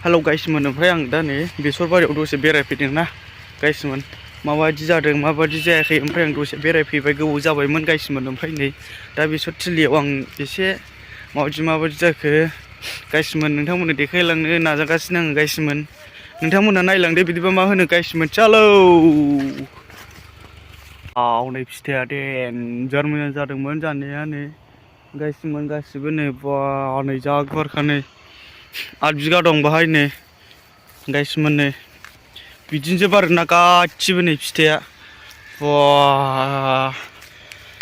hello गाइसमोन ओमफ्राय आं दा नै बेसर बारियाव दसे बेरायफैदों ना गाइसमोन माबायदि जादों माबायदि जायाखै ओमफ्राय आं दसे बेरायफैबाय गोबाव जाबायमोन गाइसमोन ओमफ्राय नै दा बेसर थिलियाव आं एसे माबायदि जाखो गाइसमोन नोंथांमोननो देखायलांनो नाजागासिनो आङो गाइसमोन नोंथांमोनहा नायलांदो बिदिबा मा होनो गाइसमोन चालौ नै फिथाइया देन्जार मोजां जादोंमोन जानाया नै गाइसमोन गासिबो नै बा नै जा गुवारखा नै 8 बिगा दं बाहाय नै गाइसमोन नै बिदिनोसो बारोना गासिबो नै फिथाइया बा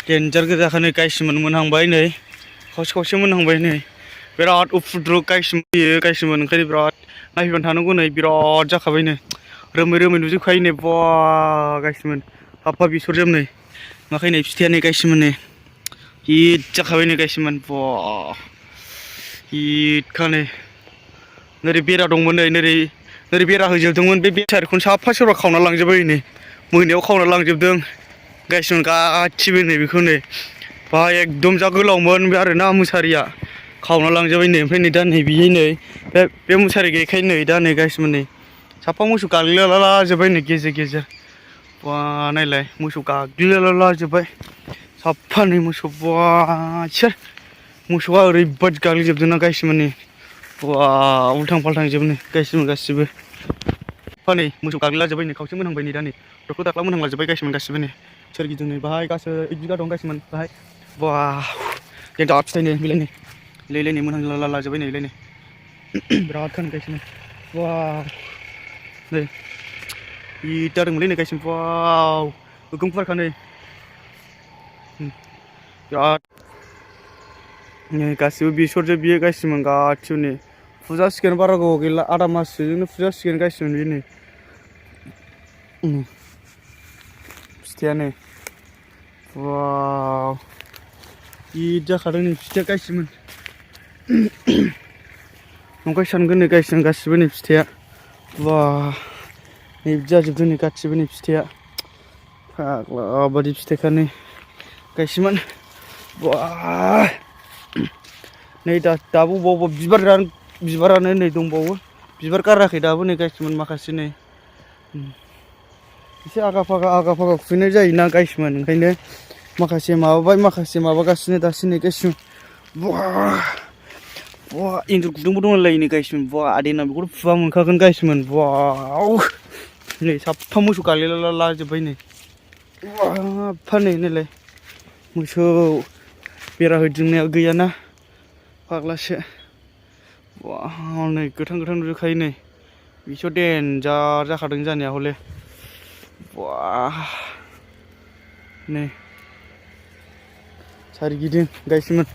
देन्जार गोजाखा नै गाइसमोन मोनहांबाय नै खावसे मोनहांबाय नै बिराद उफुद्रुक गाइसमोन फैयो गाइसमोन ओंखायनो बिराद नायफैबाय थानांगौ नै बिराद जाखाबाय नै रोमै नुजोबखायो नै बा गाइसमोन हाबा बेसरजोब नै माखाय नै फिथाइया नै गाइसमोन नै हिट जाखाबाय नै गाइसमोन बा हिटखा नै नोरै बेरा दंमोन नै नोरै बेरा होजोबदोंमोन बे बेटारिखौनो साफा सोरबा खावना लांजोब्बाय नै मोनायाव खावना लांजोबदों गाइसमोन गासिबो नै बेखौ नै बाहाय एकदम जा गोलावमोन आरोना मुसारिया खावना लांजोब्बाय नै ओमफ्राय नै दा नै बियो नै बे मुसारि गैयैखाय नै दा नै गाइसमोन नै साफा मोसौ गाग्लिलाजोब्बाय नै गेजेर बा नायलाय मोसौ गाग्लिलाजोब्बाय साफा नै मोसौ बा सोर मोसौआ ओरैबादि गाग्लिजोबदोंना गाइसमोन नै बा उल्थां फाल्थां जोब नै गाइसमोन गासिबो फा नै मोसौ गाग्लिलाजोब्बाय नै खावसे मोनहांबाय नै दा नै दख्ला दाख्ला मोनहांलाजोब्बाय गाइसमोन गासिबो नै सोरगिदिं नै बाहाय गासै 1 बिगा दं गाइसमोन बाहाय बा देन्जार फिथाइ नै बिलाइ नै मोनहांलाजोब्बाय नै बिलाइ नै बिराद खानो गाइसमोन बा नै हिट जादोंमोनलै नै गाइसमोन वाव गोगोम गुवारखा नै बिराद नै गासिबो बेसरजों बियो गाइसमोन गासिबो नै फुजासिगोन बारा गोबाव गैला आदा माससोजोंनो फुजासिगोन गाइसमोन बियो नै फिथाइया नै वाव हिट जाखादों नै फिथाइया गाइसमोन नंखाय सानगोन नै गाइसमोन गासिबो नै फिथाइया बा नै बिदि जाजोबदों नै गासिबो नै फिथाइया फाग्ला बायदि फिथाइखा नै गाइसमोन बा नै दाबो बबावबा बिबारानो नै दंबावो बिबार गाराखै दाबो नै गाइसमोन माखासे नै एसे आगा फागा खुबैनाय जायोना गाइसमोन ओंखायनो माखासे माबाबाय माखासे माबागासिनो दासो नै गाइसमोन बा एन्जर गुदुंबो दंलायो नै गाइसमोन बा देनां बेखौथ' फुबा मोनखागोन गाइसमोन वाव नै साफा मोसौ गाग्लिलाजोब्बाय नै फा नै नायलाय मोसौ बेरा होदिंनाया गैयाना फाग्लासो वाव नै गोथां नुजोबखायो नै बिसोर देन्जार जाखादों जानाया हले बा नै सोरगिदिं गाइसमोन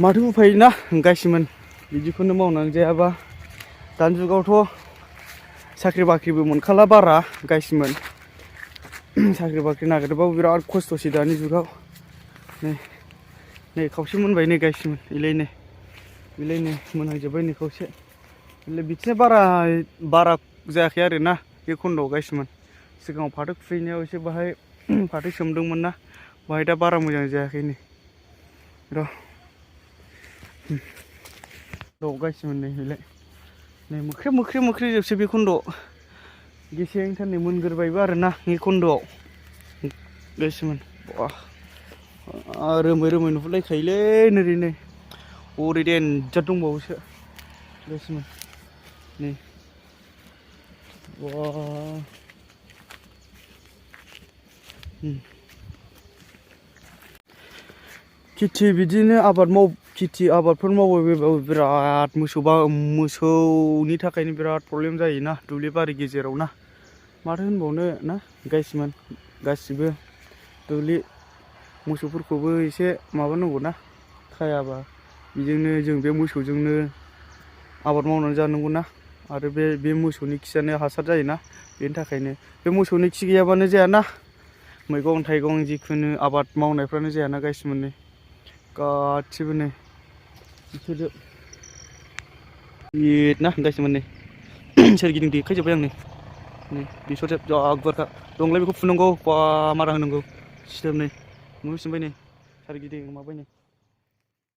माथो उफाय ना गाइसमोन बिदिखौनो मावनानै जायाबा दानि जुगावथ' साख्रि बाख्रिबो मोनखाला बारा गाइसमोन साख्रि बाख्रि नागिरबाबो बिराद खस्थ'सै दानि जुगाव नै खावसे मोनबाय नै गाइसमोन बिलाइ नै मोनहांजोब्बाय नै खावसे बिदिनो बारा जायाखै आरोना बे खन्द'आव गाइसमोन सिगाङाव फाथो खुबैनायाव एसे बाहाय फाथो सोमदोंमोन ना बाहाय दा बारा मोजां जायाखै नै गाइसमोन नै बिलाइ नै मोख्रे जोबसै बे खन्द'आव गेसेंथार नै मोनगोरबायबो आरोना बे खन्द'आव गाइसमोन बा रोमै नुहुरलायखायोलै नै हरै देन्जार दंबावोसो गाइसमोन नै बा खेथि बिदिनो आबादफोर मावबायबाबो बिराद मोसौनि थाखायनो बिराद प्रब्लेम जायोना दुब्लि बारि गेजेराव ना माथो होनबावनो ना गाइसमोन गासिबो दुब्लि मोसौफोरखौबो एसे माबानांगौ ना खायाबा बेजोंनो जों बे मोसौजोंनो आबाद मावनानै जानांगौ ना आरो बे मोसौनि खियानो हासार जायोना बेनि थाखायनो बे मोसौनि खि गैयाबानो जायाना मैगं थाइगं जिखुनु आबाद मावनायफ्रानो जायाना गाइसमोन नै गासिबो नै बिसोरजों हिट ना गाइसमोन नै सोरगिदिं देखायजोब्बाय आं नै बेसरजों जा गुवारखा दंलाय बेखौ फुनांगौ बा मारा होनांगौ सिदोम नै नुसिनबाय नै सोरगिदिं माबाय नै